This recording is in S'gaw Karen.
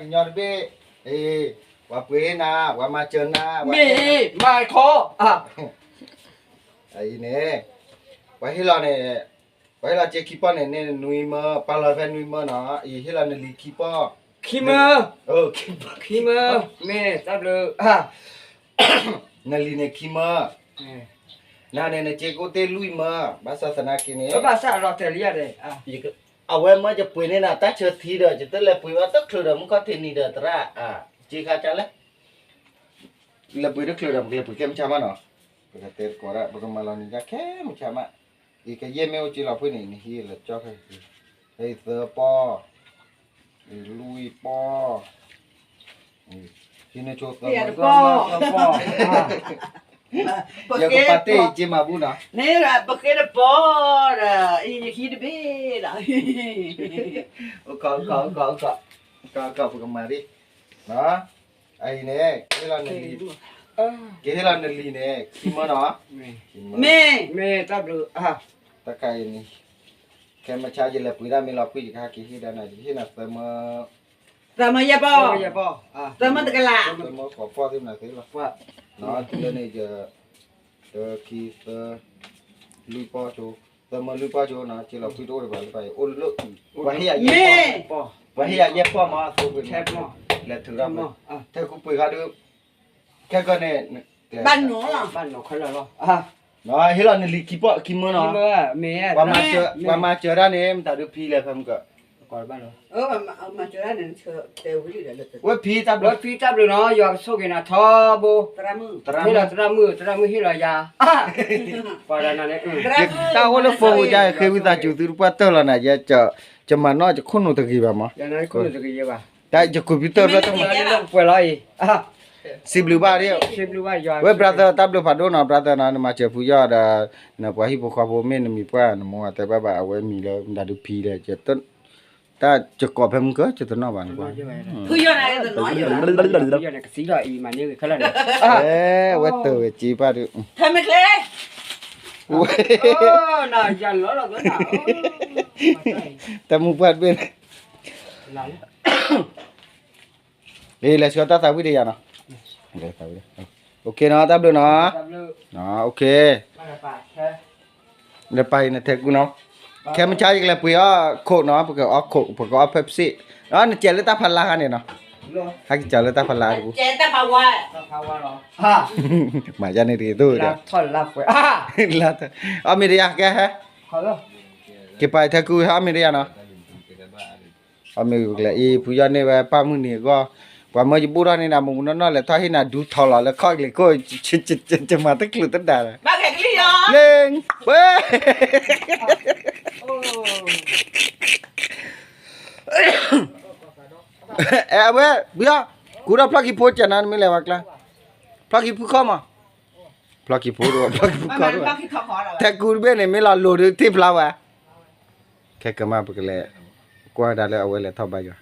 ပှၤဟ့ၣ်နၤကညီတဘ့ၣ်, အ့, ပှၤပှ့ၤနၤ, ပှၤမၤစၢၤနၤ, မ့ၢ်မၤခီ, အံၤန့ၣ်, ပှၤဟ့ၣ်လီၤန့ၣ်, ပှၤဟ့ၣ်လီၤစ့ခံပီၢ်န့ၣ် န့ၣ်နွံမၢ, ပာ်လီၤဖဲနွံမၢနီၤ, အံၤဟ့ၣ်လီၤနလံၤခံပီၢ်, ခံမၢ, ခံမၢ, မ့ၢ်တၢ်ဘျုး နလံၤန့ၣ်ခံမၢ, နၤန့ၣ်နစ့ကအိၣ်တ့ၢ်လွံၢ်မၢ, ဘၣ်ဆၣ်သနာ်က့န့ၣ်, ဘၣ်ဆၣ်အလီၤတဲာ်လံယၤ, အဝဲမၢယပှ့ၤန့ၢ်နၤတၢ်ဆၢထံဒီး ယတလဲၤပှ့ၤဘၣ်တချုးဒီးမုၢ်ခီၣ်ထံးနံၤဒီးသရၣ်, စ့ခါကလဲၣ်, လဲၤပှ့ၤတချုးဒီး ပကလဲၤပှ့ၤခဲမုၢ်ဆါမးနီၤ, ပကတဲသကိးဒၣ် ပကမၤလီၤန့ၢ်ဒၣ်ခဲမုၢ်ဆါမး, အံၤကယဲၢ်မ့ၢ်အိၣ်က့လီၤဖုန့ၣ် နဟံးလၢကၠီဖဲ, ဟံးသၢပီၢ် လွံၢ်ပီၢ်, ဟံးန့ၢ်ဆိသၢပီၢ်, ယကပာ်တ့ၢ်အံၤက့မၤဘူၣ်နီၤ, န့ၣ်ပဃ့တပီၢ်ဒီး အံၤယဟံးတဘ့ၣ်လီၤ, ကီကီကီကီ, ပကမၤဒ်, အံၤန့ၣ်, ကဟ့ၣ်လီၤနလံၤန့ၣ် ခံမၢနီၤ, မ့ၢ်, မ့ၢ်တၢ်ဘျုး, တၢ်ခါအံၤန့ၣ်, ခဲမုၢ်ဆါယလဲၤပှ့ၤဒၣ်မ့ၢ်လီၤဖုယကဟဲက့ၤဟ့ၣ်ဒၣ်နၤ ယကဟ့ၣ်နၤသၢမၢ သၢမၢယဲၢ်ပီၢ်, သၢမၢတကလး, သၢမၢဃိးပီၢ်သ့ၣ်မနၤသ့လီၤ, တုၤလၢန့ၣ်ယ, တၢ ခံ သၢ, လွံၢ်ပီၢ်ဆိ, သၢမၢလွံၢ်ပီၢ်ဆိနီၤ, စ့လီၤဖုတအိၣ်ဒံးဘၣ်လၢပှၤအံၤ, အိၣ်လၢ, ပှၤဟ့ၣ်ယၤယဲၢ်ပီၢ်, ပှၤဟ့ၣ်ယၤယဲၢ်ပီၢ်မး, လဲၤထုးထီၣ်, ထဲကူပှ့ၤခါဒုး, ခဲကီန့ၣ်, ဘၣ်နီၤလီၤ, ဟ့ၣ်လီၤနလံၤခံပီၢ်ခံမၢနီၤ, ပှၤမၤစၢၤတၢ်န့ၣ် မတၤဒုးဖံလဲၣ်ဖဲမုၢ်က, ဝဲဖံတၢ်ဘျုး, ဝဲဖံတၢ်ဘျုးနီၤ, ယွၤကဆိၣ်ဂ့ၤနၤထီဘိ, ဟ့ၣ်လီၤသရၣ်မုၣ်, သရၣ်မုၣ်ဟ့ၣ်လီၤယၤ, ပှၤဒီးနၤန့ၣ်, တၢ်အိၣ်လၢဖိဧိၤယါ ဃ့ဝံသးစူၤသုတပှၢ်တၢၢ်လီၤနၤ, ယမၤနီၣ်ယခိၣ်နူာ်တဂ့ၤဘၣ်မး, တၢ်ယကွံာ်ဖံတၢၢ်ဖျၢၣ်တမၤလၢပှဲၤလီၤအံၤ, စံးဘျုးဘၣ်ဒ်, ဝဲ brother တၢ်ဘျုးဖးဒိၣ်နီၤ, brother နီၤ, နမၤစၢၤဖုယီၢ်ဒီး, နပှၤဟံၣ်ဖိဃီဖိမ့ၢ်နမံၤပှၢ် နမိၢ်အတဲဘၣ်ဘၣ် အဝဲမံၤလၢမတၤဒုးဖံလဲၣ်, တၢ်ယကိးဖဲမုၢ်ကၢ ယတနီၣ်ဘၣ်န့ၣ်, ဖုယီၢ်န့ၣ်, ဝဲတၢ်ဝဲက့ၤပၢ်ဒုး, တၢ်မုၢ်ပှၢ်တဘ့ၣ်န့ၣ်, လဲၤဆှၢတၢ်သးဝံၣ်ဒီးယၤနီၤ, လဲၤသးဝံၣ်, အိၣ်ခ့နီၤ တၢ်ဘျုးနီၤ, အိၣ်ခ့, နပာ်အံၤနထဲကူနီၤ, ခဲမုၢ်ဆါယကလဲၤပှ့ၤအီၣ်ခိၣ်နီၤ, ပကအီၣ်ခိၣ် ပကအီၣ် Pepsi, နစဲးလၢတၢ်ဖးလါခါန့ၣ်နီၤ, ဟဲကစဲးလၢတၢ်ဖးလါတပူၤ, မၤယါန့ၣ်တဂ့ၤသိၣ်ဒီး, အီၣ်မ့ၤတယါကဲဟဲ, က့ၤပာ်အံၤထဲကူဟဲအီၣ်မ့ၤတယါနီၤ အီၣ်မ့ၤဂုာ်ကျဲၤအံၤ ဖုယီၢ်န့ၢ်ဝဲပၢ်မုၢ်နံၤအဂီၢ်, ပှၤမၢယဘူၣ်ထီၣ်န့ၢ်နၤ မူးမူးနီၢ်နီၢ် လဲၤထီၣ်ဟ့ၣ်နၤဒူထီလီၤလၢခီၣ်ကလံၤခိၣ်, ယမၤတချုးတဒါလၢ, လ့, ဝဲ, အဲ အဝဲ ဘုယီၤ ကူဒီးဖျီၣ်ခံဖိကနၤ နမ့ၢ်လဲၤဝဲကျါ, ဖျီၣ်ခံဖုခီၣ်မး, ဖျီၣ်ခံဖိတဝဲ ဖျီၣ်ခံဖုခီၣ်တဝဲ, ထဲကူတဘ့ၣ်န့ၣ် မ့ၢ်လီၤလိၤဒုးထံၣ်ဖျါဝဲ, ခဲကမၣ်ပကလဲၤ ကွၢ်ဒၣ်လၢအဝဲလဲၤထီၣ်ဘါယွၤ,